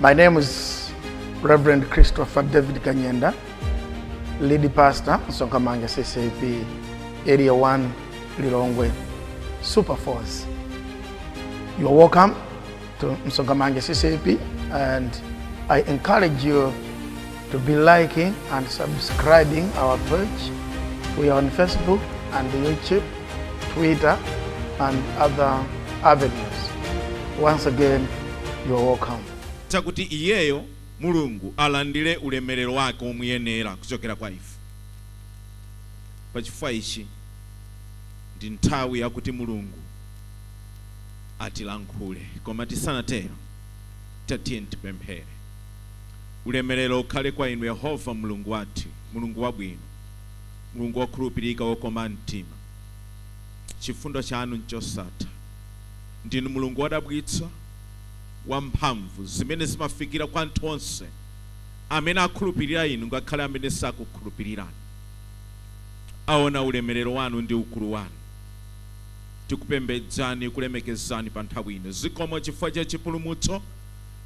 My name is Reverend Christopher David Kanyenda, lead pastor, Msonkhamanja CCAP, Area 1, Lilongwe, Super Force. You are welcome to Msonkhamanja CCAP, and I encourage you to be liking and subscribing our page. We are on Facebook and YouTube, Twitter, and other avenues. Once again, you are welcome. Chakuti iyeyo Mulungu alandire ulemerero wake womuyenera kuchokera kwa ife. Pachifukwa ichi ndi nthawi yakuti Mulungu atilankhule, koma tisanatero tatiyeni tipemphere. Ulemerero ukhale kwa inu Yehova Mulungu wathu, Mulungu wabwino, Mulungu wokhulupirika, wokoma mtima. Chifundo chanu nchosatha. Ndinu Mulungu wodabwitsa, wamphamvu, zimene zimafikira kwa anthu onse amene akhulupirira inu, ngakhale amene sakukhulupirirani aona ulemerero wanu ndi ukulu wanu. Tikupembedzani, kulemekezani pa nthawi ino. Zikomo chifukwa cha chipulumutso,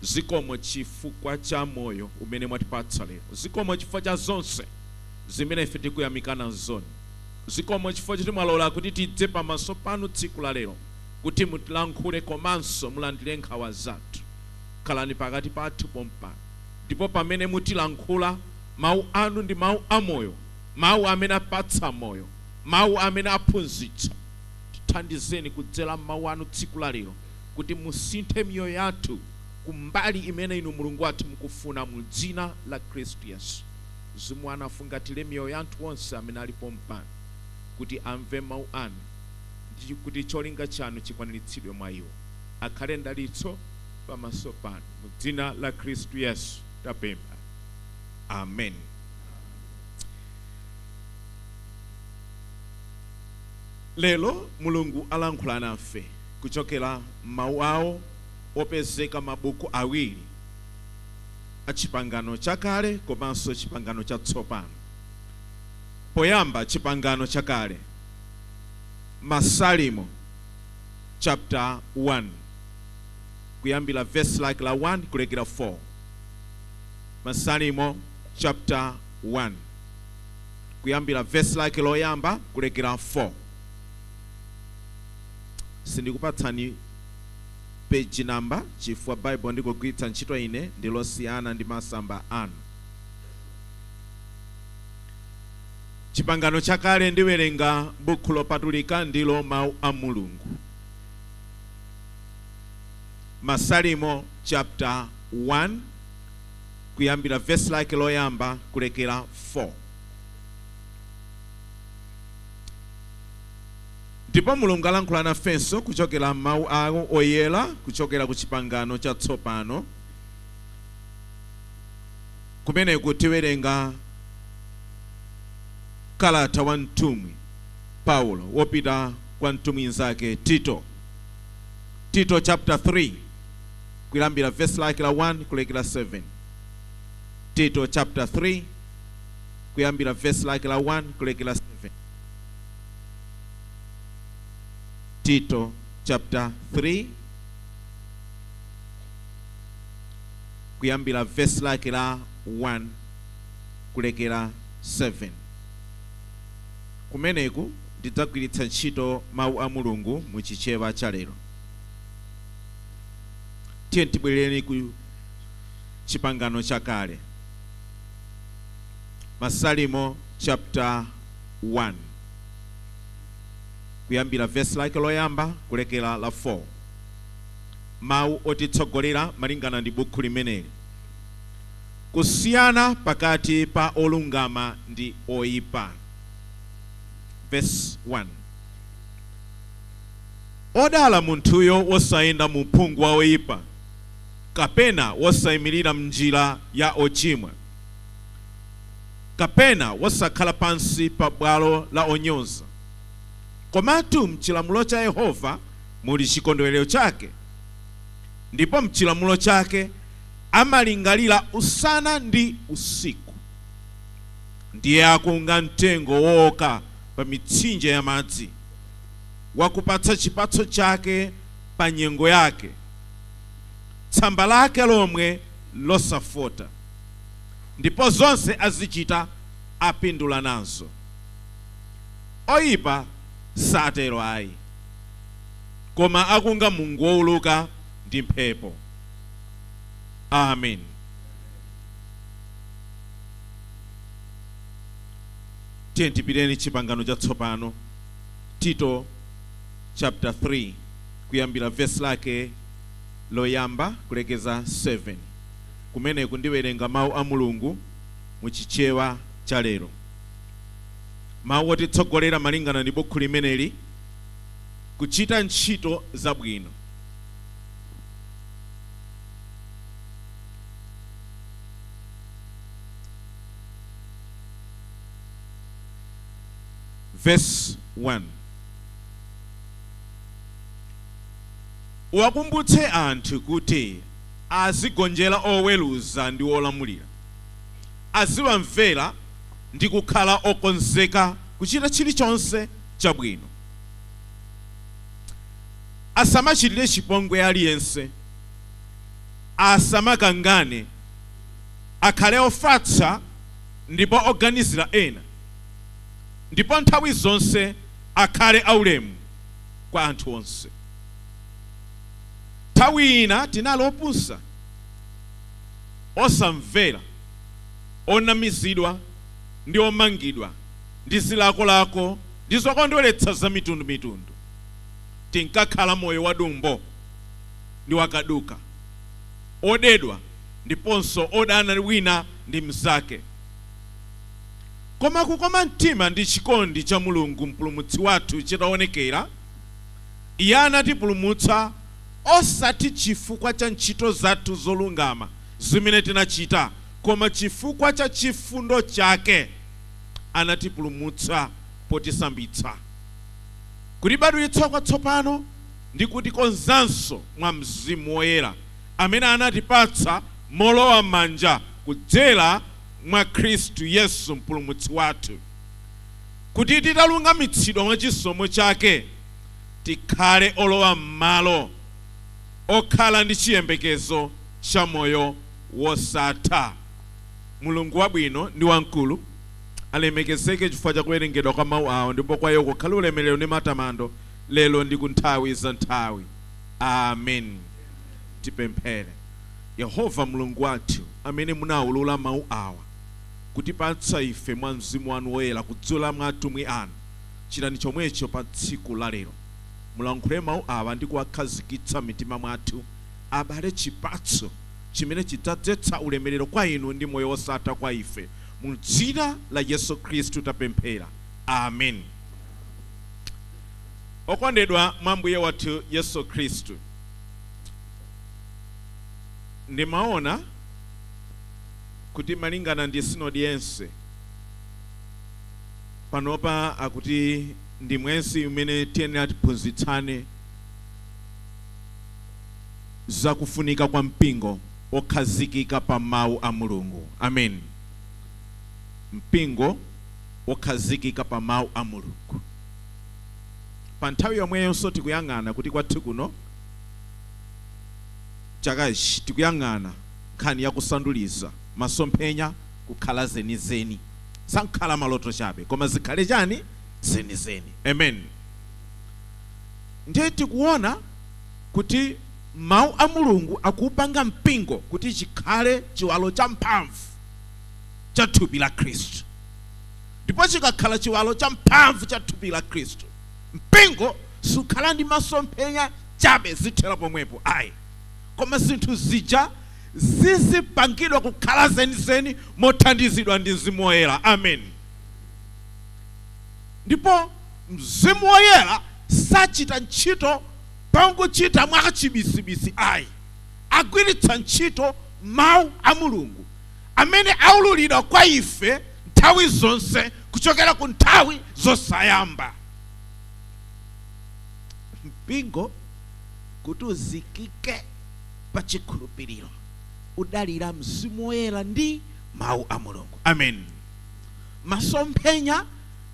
zikomo chifukwa cha moyo umene mwatipatsa lero, zikomo chifukwa cha zonse zimene ife tikuyamika nazoni, zikomo chifukwa choti mwalola kuti tidze pamaso panu tsiku la lero kuti mutilankhule komanso mulandire nkhawa zathu. Khalani pakati pathu pompano, ndipo pamene mutilankhula, mawu anu ndi mawu amoyo, mawu amene apatsa moyo, mawu amene aphunzitsa. Tithandizeni kudzera mawu anu tsiku la lero kuti musinthe miyoyo yathu kumbali imene inu Mulungu wathu mukufuna, mu dzina la Khristu Yesu. Mzimu wanu afungatire miyoyo ya anthu onse amene ali pompano kuti amve mawu anu ndi kuti cholinga chanu chikwaniritsidwe mwa iwo, akhale mdalitso pamaso panu. Mu dzina la Khristu Yesu tapempha, amen. Lero Mulungu alankhula nafe kuchokera m'mawu awo opezeka mabuku awiri a Chipangano Chakale komanso Chipangano Chatsopano. Poyamba, Chipangano Chakale, Masalimo chapter 1, kuyambira verse lake la 1 kulekera 4. Masalimo chapter 1, kuyambira verse lake loyamba kulekera 4. Sindikupatsani page number chifukwa Bible ndikugwiritsa ntchito ine ndi losiyana ndi masamba anu. Chipangano Chakale ndiwerenga Bukhu Lopatulika, ndilo Mawu a Mulungu. Masalimo chapter 1, kuyambira verse lake loyamba kulekera 4. Ndipo Mulungu alankhula nafenso kuchokera m'Mawu awo oyera, kuchokera ku Chipangano Chatsopano. Kumeneku tiwerenga kalata wa mtumwi Paulo wopita kwa mtumwi nzake Tito. Tito chapter 3, kuyambira verse lake la 1 kulekera 7. Tito chapter 3, kuyambira verse lake la 1 kulekera 7. Tito chapter 3, kuyambira verse lake la 1 kulekera 7. Kumeneku ndidzagwiritsa ntchito Mawu a Mulungu mu Chichewa cha lero. Tiyeni tibwerereni ku Chipangano Chakale, Masalimo chapter 1, kuyambira verse lake loyamba kulekera la 4. Mawu otitsogolera malingana ndi bukhu limeneli: Kusiyana pakati pa olungama ndi oipa. Verse 1. Odala munthuyo wosayenda mu uphungu wa oipa, kapena wosaimirira m'njira ya ochimwa, kapena wosakhala pansi pa bwalo la onyoza. Komatu m'chilamulo cha Yehova muli chikondwerero chake, ndipo m'chilamulo chake amalingalira usana ndi usiku. Ndiye akunga mtengo wooka pa mitsinje ya madzi, wakupatsa chipatso chake pa nyengo yake, tsamba lake lomwe losafota, ndipo zonse azichita apindula nazo. Oyipa satero ayi, koma akunga mungu wowuluka ndi mphepo. Amen. Tiye tipiteni Chipangano Chatsopano, Tito chapter 3, kuyambira vesi lake loyamba kulekeza 7. Kumeneku ndiwerenga mawu a Mulungu mu Chichewa cha lero. Mawu otitsogolera malingana ndi bukhu limeneli: kuchita ntchito zabwino. Verse 1: Uwakumbutse anthu kuti azigonjera oweruza ndi olamulira, aziwamvera ndi kukhala okonzeka kuchita chilichonse chabwino. Asamachitire chipongwe aliyense, asamakangane, akhale ofatsa ndipo oganizira ena, ndipo nthawi zonse akhale aulemu kwa anthu onse. Nthawi ina tinali opusa, osamvera, onamizidwa ndi omangidwa ndi zilakolako ndi zokondweretsa za mitundumitundu. Tinkakhala moyo wadumbo ndi wakaduka, odedwa ndiponso odana wina ndi mnzake. Koma kukoma mtima ndi chikondi cha Mulungu Mpulumutsi wathu chitaonekera, Iye anatipulumutsa, osati chifukwa cha ntchito zathu zolungama zimene tinachita, koma chifukwa cha chifundo chake. Anatipulumutsa potisambitsa, kutibadwitsa kwatsopano ndi kutikonzanso mwa Mzimu Woyera amene anatipatsa molowa manja kudzera mwa Khristu Yesu Mpulumutsi wathu, kuti titalungamitsidwa mwa chisomo chake tikhale olowa m'malo, okhala ndi chiyembekezo cha moyo wosatha. Mulungu wabwino ndi wamkulu alemekezeke chifukwa cha kuwerengedwa kwa mawu awo, ndipo kwa iye kukhale ulemerero ndi matamando lero ndi ku nthawi za nthawi. Amen. Tipemphere. Yehova Mulungu wathu, amene munawulula mawu awa kutipatsa ife mwa Mzimu wanu Woyera kudzera mwa atumwi anu, chitani chomwecho pa tsiku la lero. Mulankhule mawu awa ndi kuwakhazikitsa mitima mwathu, abale chipatso chimene chidzadzetsa ulemerero kwa inu ndi moyo wosatha kwa ife. Mu dzina la Yesu Khristu tapemphera, amen. Okondedwa mwa Mbuye wathu Yesu Khristu, ndimaona kuti malingana ndi sinodi yense panopa akuti ndi mwezi umene tiyenera tiphunzitsane zakufunika kwa mpingo okhazikika pa mawu a Mulungu. Amen. Mpingo okhazikika pa mawu a Mulungu. Pa nthawi yomweyonso tikuyang'ana kuti kwathu kuno chakachi tikuyang'ana nkhani yakusanduliza masomphenya kukhala zenizeni, sankhala maloto chabe, koma zikhale chani? Zenizeni. Amen. Ndiye tikuona kuti mawu a Mulungu akupanga mpingo kuti chikhale chiwalo cha mphamvu cha thupi la Khristu. Ndipo chikakhala chiwalo cha mphamvu cha thupi la Khristu, mpingo sukhala ndi masomphenya chabe zithera pomwepo ayi, koma zinthu zija zizipangidwa kukhala zenizeni mothandizidwa ndi Mzimu Woyera. Amen. Ndipo Mzimu Woyera sachita ntchito pangochita mwachibisibisi ayi, agwiritsa ntchito mawu a Mulungu amene aululidwa kwa ife nthawi zonse kuchokera ku nthawi zosayamba. Mpingo kuti uzikike pa chikhulupiriro udalira Mzimu Woyera ndi mawu a Mulungu. Amen. Masomphenya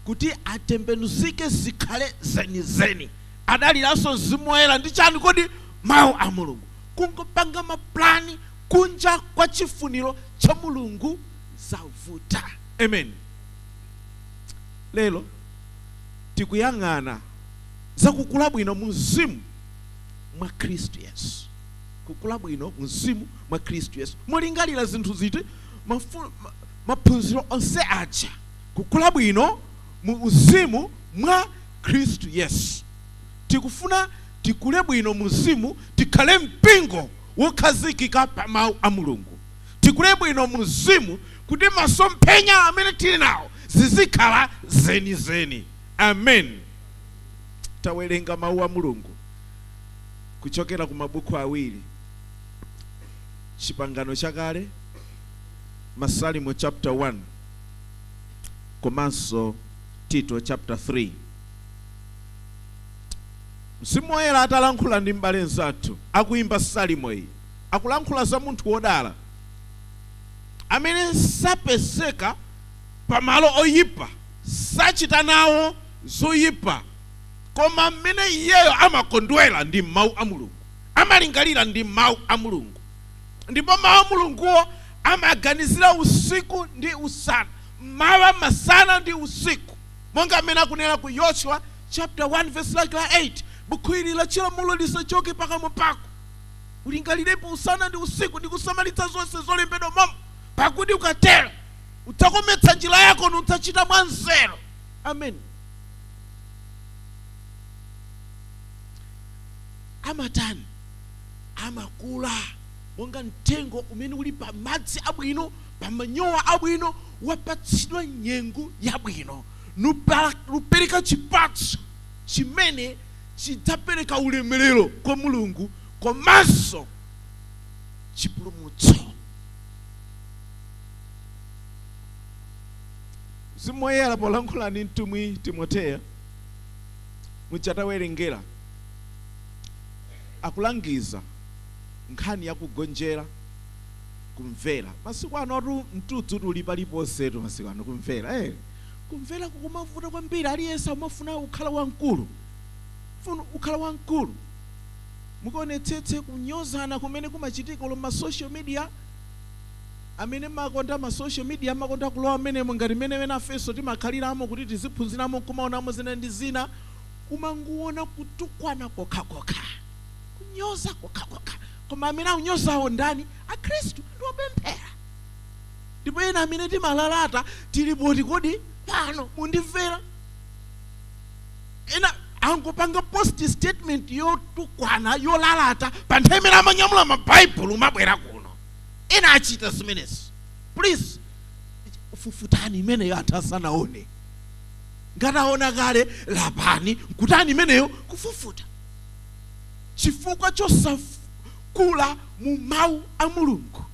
kuti atembenuzike zikhale zenizeni adaliranso Mzimu Woyera ndi chani kodi? Mawu a Mulungu. Kungopanga maplani. Kunja kwa chifuniro cha Mulungu zavuta. Amen. Lero tikuyang'ana zakukula bwino mu mzimu mwa Khristu Yesu. Kukula bwino mu mzimu mwa Khristu Yesu, molingalira zinthu ziti? Maphunziro onse aja. Kukula bwino mu mzimu mwa Khristu Yesu. Tikufuna tikule bwino mu mzimu, tikhale mpingo wokhazikika pa mawu a Mulungu. Tikule bwino mu mzimu kuti masomphenya amene tili nawo zizikhala zenizeni. Amen. Tawerenga mawu a Mulungu kuchokera ku mabuku awiri, Chipangano Chakale, Masalimo chapter 1, komanso Tito chapter 3. Mzimu Woyera atalankhula ndi m'bale mzathu akuyimba salimo iyi, akulankhula za munthu wodala amene sapezeka pamalo oyipa, sachita nawo zoyipa, koma mmene iyeyo amakondwera ndi mawu a Mulungu, amalingalira ndi mawu a Mulungu, ndipo mawu a Mulunguwo amaganizira usiku ndi usana, mawa, masana ndi usiku, monga amene akunena ku Yoshua chapter 1 verse lake la 8: "Bukhu ili la chilamulo lisachoke pakamwa pako, ulingalirepo usana ndi usiku ndi kusamalitsa zonse zolembedwa momo, pakuti ukatero udzakometsa njira yako nudzachita mwa nzeru." Amen. Amatani? Amakula monga mtengo umene uli pa madzi abwino, pa manyowa abwino, wapatsidwa nyengo yabwino, nupereka chipatso chimene chidzapereka ulemerero kwa Mulungu komanso chipulumutso. Mzimu Woyera polankhula ndi mtumwi Timoteyo muchatawerengera, akulangiza nkhani yakugonjera, kumvera. Masiku anotu mtudzu tuli paliponsetu. Masiku ano kumvera, kumvera kukumavuta kwambiri. Aliyense amafuna kukhala wamkulu, funa kukhala wamkulu. Mukaonetsetse kunyozana kumene kumachitika lo ma social media. Amene makonda ma social media, makonda kulowa amenemo ngati mmene wena afenso timakhaliramo kuti tiziphunziramo, kumaonamo zina ndi zina, kumangoona kutukwana kokhakokha, kunyoza kokhakokha. Koma amene akunyozawo ndani? Akhristu ndi opemphera. Ndipo ena amene timalalata tilipoti, kodi pano mundimvera? Ena angopanga post statement yotukwana, yolalata, pa nthawi imene amanyamula mabaibulo mabwera kuno. Ena achita zimenezi. Please, fufutani imeneyo anthu asanaone. Ngati aona kale, lapani nkutani imeneyo, kufufuta, chifukwa chosakula mu mawu a Mulungu,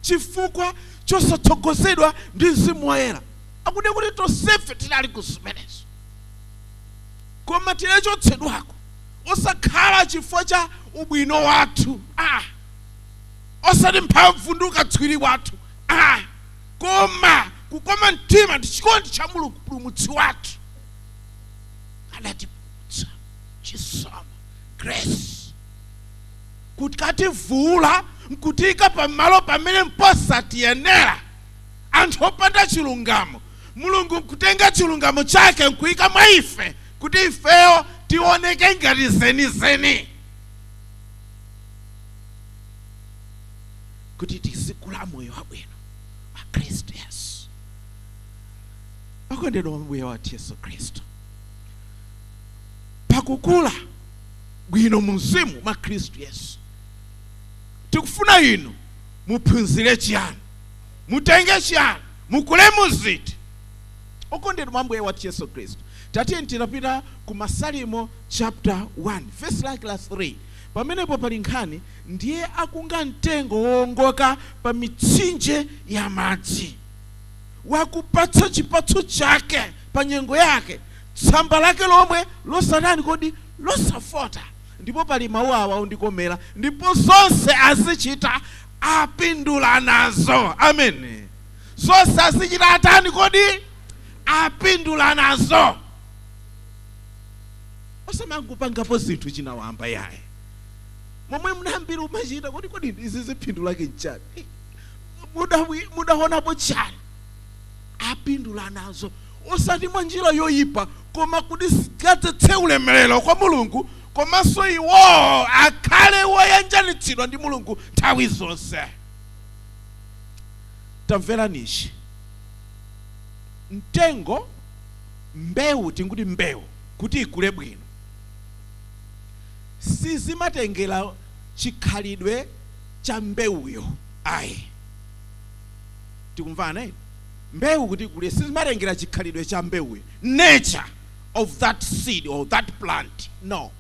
chifukwa chosatsogozedwa ndi Mzimu Woyera. Akuti kuti tonsefe tinali ku zimenezo, koma tinachotsedwako, osakhala chifukwa cha ubwino wathu, osati mphamvu ndi ukatswiri wathu, koma kukoma mtima ndi chikondi cha Mulungu Mpulumutsi wathu. Adatipulumutsa chisomo, grace, kuti kativula nkutika pamalo pamene mposatiyenera, anthu opanda chilungamo. Mulungu nkutenga chilungamo chake nkuyika mwa ife kuti ifeyo tioneke ngati zenizeni, kuti tizikula moyo wabwino wa Khristu Yesu. Akondedwa mbuye wathu Yesu Khristu, pakukula bwino mu mzimu mwa Khristu Yesu, tikufuna inu muphunzire chiyani? Mutenge chiyani? Mukule muziti? Okondedwa mwa mbuye wathu Yesu Khristu, tatiye tinapita ku Masalimo chapter 1 verse lake la 3. Pamenepo pali nkhani: ndiye akunga mtengo wowongoka pa mitsinje ya madzi, wakupatsa chipatso chake pa nyengo yake, tsamba lake lomwe losatani kodi? Losafota. Ndipo pali mawu awa ondikomera: ndipo zonse azichita apindula nazo. Amen. Zonse azichita atani kodi? Apindula nazo. Osamangopangapo zinthu chinawamba yayi. Momwe munayambira umachita, kodi kodi izi ziphindu lake nchani? Mudaonapo chani? Apindula nazo, osati mwa njira yoyipa, koma kuti zikadzetse ulemerero kwa Mulungu, komanso iwowo akhale woyanjanitsidwa ndi Mulungu nthawi zonse. Tamveranichi, mtengo, mbewu, tinguti mbewu kuti ikule bwino sizimatengera chikhalidwe cha mbewuyo ayi. Tikumvana? Mbewu kuti ikule sizimatengera chikhalidwe cha mbewuyo, nature of that seed or that plant, no,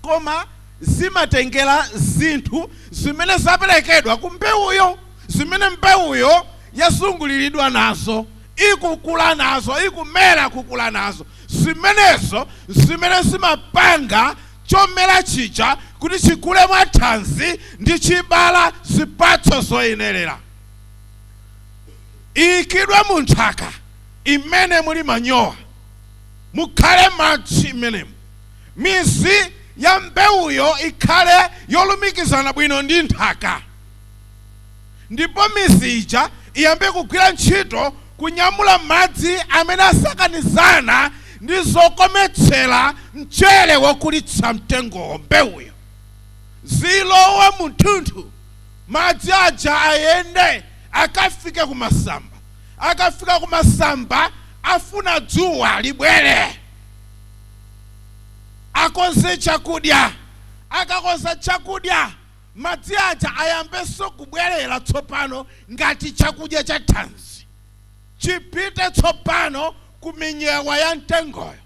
koma zimatengera zinthu zimene zaperekedwa ku mbewuyo, zimene mbewuyo yazunguliridwa nazo, ikukula nazo, ikumera, kukula nazo. Zimenezo zimene zimapanga chomera chija kuti chikule mwathanzi ndi chibala zipatso zoyenerera. Iyikidwe mu nthaka imene muli manyowa, mukhale madzi imenemo, mizi ya mbewuyo ikhale yolumikizana bwino ndi nthaka, ndipo mizi ija iyambe kugwira ntchito kunyamula madzi amene asakanizana ndi zokometsera mchere wokulitsa mtengowo, mbewuyo. Zilowa munthunthu, madzi aja ayende akafike kumasamba. Akafika kumasamba, afuna dzuwa libwere, akonze chakudya. Akakonza chakudya, madzi aja ayambenso kubwerera tsopano ngati chakudya cha thanzi, chipite tsopano ku minyewa ya mtengoyo,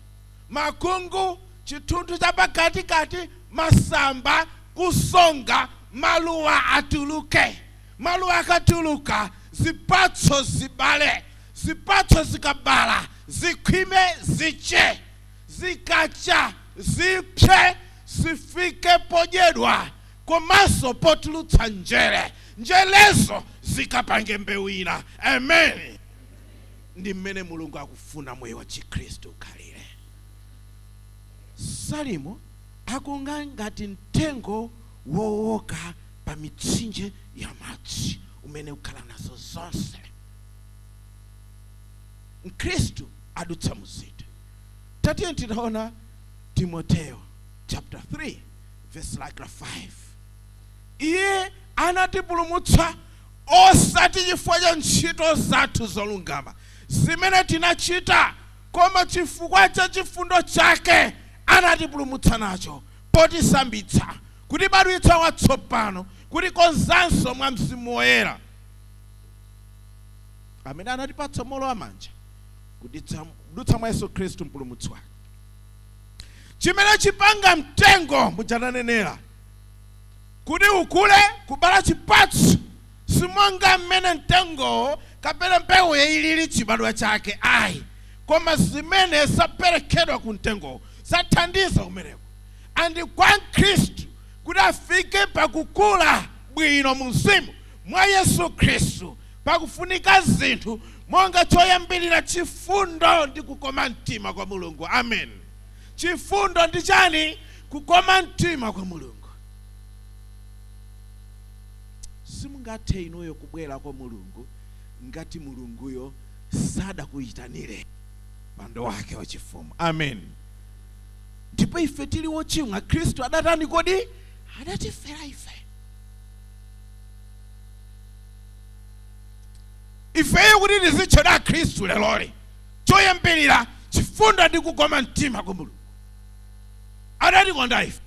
makungu, chithunthu cha pakatikati, masamba, kusonga, maluwa atuluke. Maluwa akatuluka, zipatso zibale. Zipatso zikabala, zikhwime, ziche. Zikacha, zipse, zifike podyedwa komanso potulutsa njere. Njerezo zikapange mbewu ina. Amen. Ndi mmene Mulungu akufuna moyo wa Chikhristu ukhalire. Salimo akunga ngati mtengo wowoka pa mitsinje ya madzi umene ukhala nazo zonse. Mkhristu adutsa muzinthu. Tatiye titaona Timoteo chapter 3 verse like 5. Iye anatipulumutsa osati chifukwa cha ntchito zathu zolungama zimene tinachita, koma chifukwa cha chifundo chake anatipulumutsa nacho, potisambitsa, kutibadwitsa watsopano, kutikonzanso mwa Mzimu Woyera, amene anatipatsa molowa manja kudutsa mwa Yesu Khristu mpulumutsi wake. Chimene chipanga mtengo mujananenera kuti ukule kubala chipatso, simonga mmene mtengowo kapena mbewu ilili chibadwa chake ayi, koma zimene zaperekedwa ku mtengowo zathandiza kumeneko. Andi kwa Mkhristu kuti afike pakukula bwino mu mzimu mwa Yesu Khristu, pakufunika zinthu monga choyambirira chifundo ndi kukoma mtima kwa Mulungu. Amen. Chifundo ndi chani? Kukoma mtima kwa Mulungu. Simungathe inuyo kubwera kwa Mulungu ngati Mulunguyo sadakuyitanire mpando wake wachifumu. Amen. Ndipo ife tili wochimwa, Khristu adatani kodi? Adatifera ife. Ifeyo kuti tizitchedwa Khristu leloli, choyambirira chifundo ndi kukoma mtima kwa Mulungu. Adatikonda ife.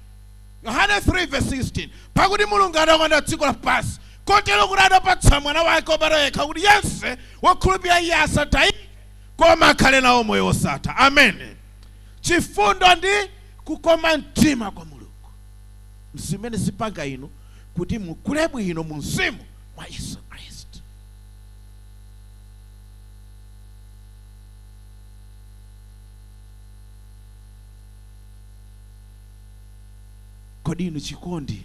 Yohane 3 verse 16, pakuti Mulungu adakonda dziko lapansi kotero kuti adapatsa mwana wake wobadwa yekha, kuti yense wokhulupirira iye asatayike koma akhale nawo moyo wosatha. Amen. Chifundo ndi kukoma mtima kwa Mulungu zimene zipanga inu kuti mukule bwino mu mzimu mwa Yesu Khristu. Kodi inu chikondi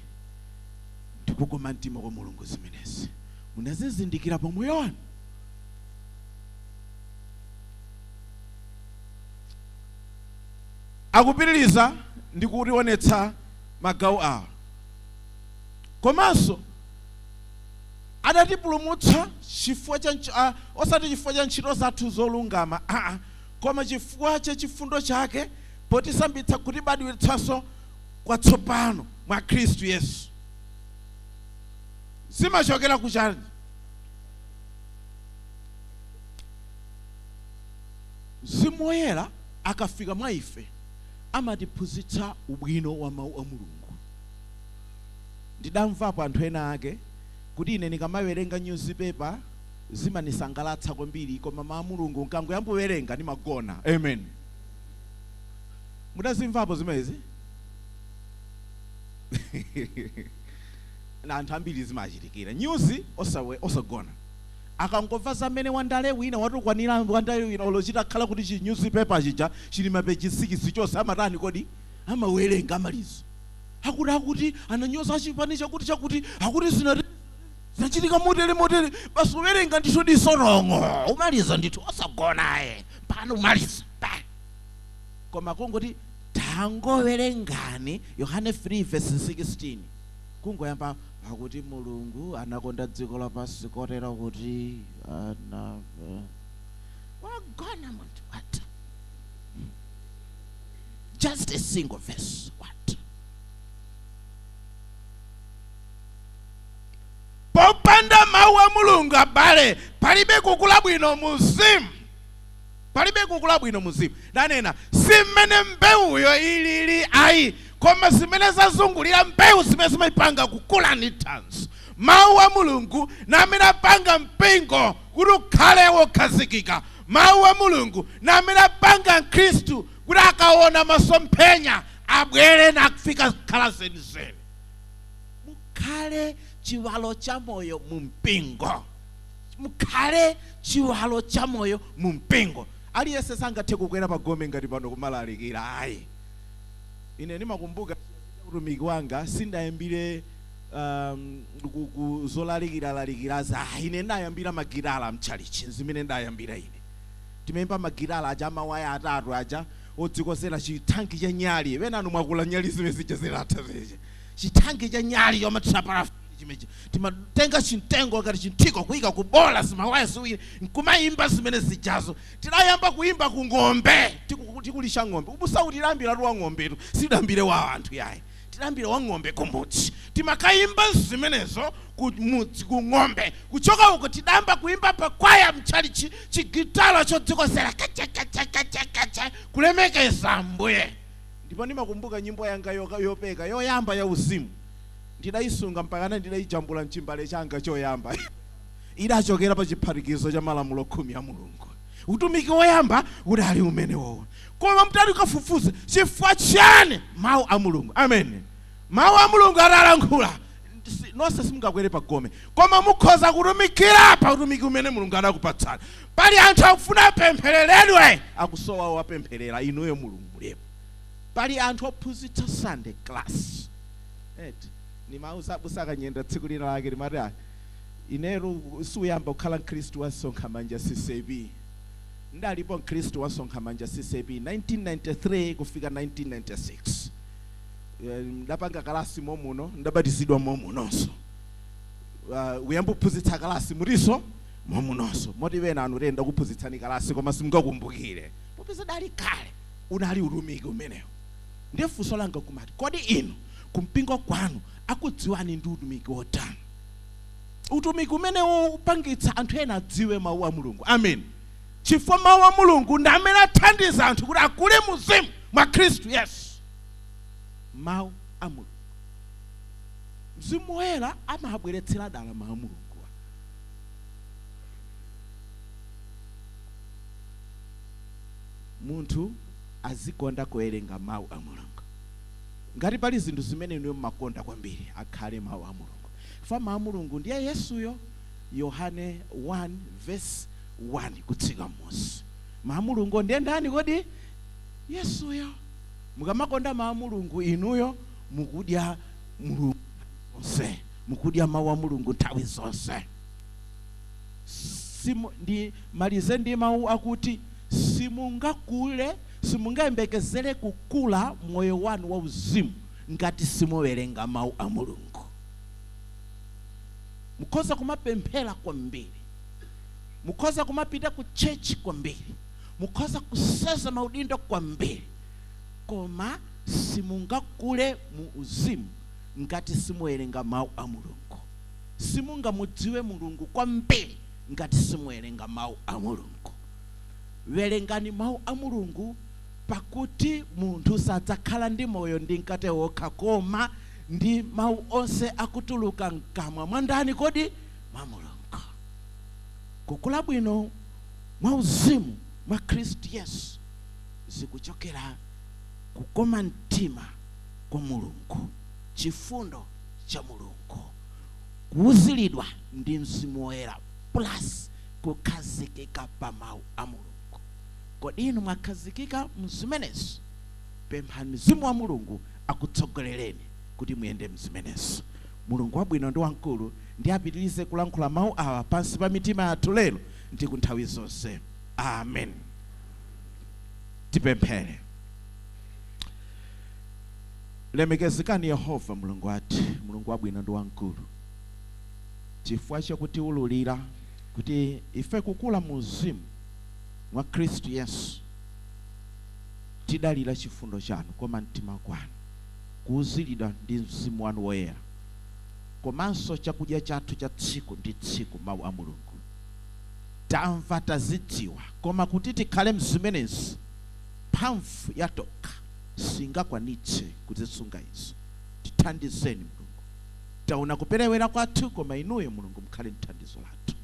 ndi kukoma mtima kwa Mulungu zimenezi munazizindikira pamoyo wanu? Akupitiriza ndi kutionetsa magawo awa. Komanso adatipulumutsa chifukwa cha osati chifukwa cha ntchito zathu zolungama, aa, koma chifukwa cha chifundo chake, potisambitsa kutibadwitsanso kwatsopano mwa Khristu Yesu. Zimachokera kuchani? Mzimu Woyera akafika mwa ife amatiphunzitsa ubwino wa mawu a Mulungu. Ndidamvapo anthu ena ake kuti ine ndikamawerenga newspaper zimanisangalatsa kwambiri, koma mawu a Mulungu nkangoyambowerenga ndimagona. Amen. Mudazimvapo zimenezi? Na anthu ambiri zimachitikira. News osagona. Akangomva zamene wandale wina watukwanira wandale wina, olochita khala kuti chi newspaper chija chili mapeji 6 chonse, amatani kodi? Amawerenga amalizo. Akuti ananyoza chipani chakuti chakuti, akuti zinachitika motere motere, basi uwerenga ndithu disorongo, umaliza ndithu osagona aye, pano umaliza pa. Koma kungoti tangowerengani Yohane 3 verse 16, kungoyamba pakuti Mulungu anakonda dziko lapansi kotero kuti ana wagona munthu. What? Just a single verse. What? Popanda mawu a Mulungu, abale, palibe kukula bwino muzimu. Palibe kukula bwino muzimu. Ndanena si mmene mbewuyo ilili ayi, koma zimene zazungulira mbewu zimene zimayipanga kukula ndi thanzi. Mawu a Mulungu namene apanga mpingo kuti ukhale wokhazikika. Mawu a Mulungu namene apanga Mkhristu kuti akaona masomphenya abwere nakufika kukhala zenizeni. Mukhale chiwalo cha moyo mu mpingo. Mukhale chiwalo cha moyo mu mpingo. Aliyense sangathe kukwera pagome ngati pano kumalalikira ayi. Ine ndimakumbuka utumiki wanga sindayambire zolalikira lalikira za ine, ndayambira magitala mchalichi. Zimene ndayambira ine, timayimba magitala aja amawaya atatu aja odzikozera chithanki cha nyali. Wenanu mwakula nyali zimene zija zilatha zija, chithanki cha nyali yomathira parafini chimechi, timatenga chimtengo ngati chinthiko kuyika kubola zimawaya ziwiri nkumayimba zimene zijazo. Tidayamba kuyimba ku ng'ombe, tikulisha ng'ombe. Ubusa utilambira wa ng'ombetu, sidambire wa anthu yayi, tilambire wa ng'ombe kumudzi. Timakayimba zimenezo kumudzi ku ng'ombe. Kuchoka uko tidayamba kuyimba pakwaya mchalichi, chigitala chodzikozera kacha kacha kacha kacha, kulemekeza Ambuye. Ndipo ndimakumbuka nyimbo yanga yopeka yoyamba ya uzimu, ndidayisunga mpakana ndidayijambula mchimbale changa choyamba. Idachokera pa chiphatikizo cha malamulo 10 a Mulungu. Utumiki woyamba udali umenewo. Koma mutati kafufuze chifukwa chiyani mawu a Mulungu. Amen. Mawu a Mulungu atalankhula, nonse simungakwere pagome, koma mukhoza kutumikira pa utumiki umene Mulungu adakupatsani. Pali anthu akufuna apemphereredwe, akusowa wapempherera, inuyo Mulungu mulipo. Pali anthu ophunzitsa Sunday class. Eti nimauza abusa Kanyenda tsiku lina lake, limati ineru suyamba kukhala Mkhristu wa Msonkhamanja CCAP. Ndalipo Mkhristu wa Msonkhamanja CCAP 1993 kufika 1996. Ndapanga kalasi momuno, ndabatizidwa momunonso. Uyamba kuphunzitsa kalasi mutiso momunonso. Moti wena anu tenda kuphunzitsani kalasi koma simungakumbukire, popeza dali kale unali utumiki umenewo. Ndiye funso langa kumati, kodi inu kumpingo kwanu akudziwani ndi utumiki wotani? Utumiki umenewo upangitsa anthu ena adziwe mawu a Mulungu. Amen. Chifukwa mawu a Mulungu ndi amene athandiza anthu kuti akule muzimu mwa Khristu Yesu. Mawu a Mulungu, Mzimu Woyera amabweretsera dala mawu a Mulungu. Munthu azikonda kuwerenga mawu a Mulungu. Ngati pali zinthu zimene inuyo mmakonda kwambiri, akhale mawu a Mulungu. Fa mawu a Mulungu ndiye Yesuyo. Yohane 1 verse 1 kutsika m'munsi. Mawu a Mulungu ndiye ndani kodi? Yesuyo. Mukamakonda mawu a Mulungu, inuyo mukudya Mulungu zonse, mukudya mawu a Mulungu nthawi zonse. Ndi malize ndi mawu akuti simungakule, simungayembekezere kukula moyo wanu wa uzimu ngati simuwerenga mawu a Mulungu. Mukhoza kumapemphera kwambiri, mukhoza kumapita ku church kwambiri, mukhoza kuseza maudindo kwambiri, koma simungakule mu uzimu ngati simuwerenga mawu a Mulungu. Simungamudziwe Mulungu kwambiri ngati simuwerenga mawu a Mulungu. Werengani mawu a Mulungu, pakuti munthu sadzakhala ndi moyo ndi mkate wokha, koma ndi mawu onse akutuluka mkamwa mwa ndani kodi? Mwa Mulungu. Kukula bwino mwa uzimu mwa Khristu Yesu zikuchokera kukoma mtima kwa Mulungu, chifundo cha Mulungu, kuwuziridwa ndi Mzimu Woyera, plus kukhazikika pa mawu a Mulungu. Kodi inu mwakhazikika mzimenezo? Pemphani Mzimu wa Mulungu akutsogolereni kuti muyende mzimenezo. Mulungu wabwino ndi wamkulu ndi apitirize kulankhula mawu awa pansi pa mitima yathu lero ndi ku nthawi zonse. Amen. Tipemphere. Lemekezekani Yehova Mulungu wathu, Mulungu wabwino ndi wamkulu, chifukwa chakutiwululira kuti ife kukula mu uzimu mwa Khristu Yesu tidalira chifundo chanu, koma mtima kwanu, kuwuziridwa ndi Mzimu wanu Woyera, komanso chakudya chathu cha tsiku ndi tsiku, mawu a Mulungu. Tamva, tazidziwa, koma kuti tikhale mzimenezi, mphamvu yatokha singakwanitse kuzisunga izo. Tithandizeni, Mulungu. Taona kuperewera kwathu, koma inuyo Mulungu mukhale mthandizo lathu.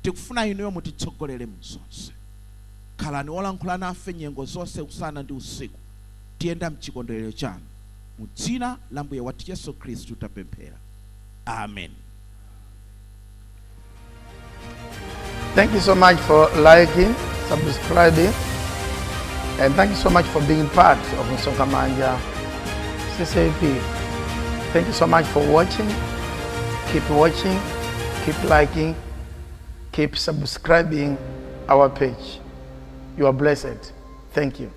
Tikufuna inuyo mutitsogolere mu zonse. Khalani olankhula nafe nyengo zonse, usana ndi usiku. Tiyenda mchikondwerero chanu. Mu dzina la Mbuye wathu Yesu Khristu tapemphera, amen. Thank you so much for liking, subscribing, and thank you so much for being part of Msonkhamanja CCAP. Thank you so much for watching. Keep watching, keep liking, keep subscribing our page. You are blessed. Thank you.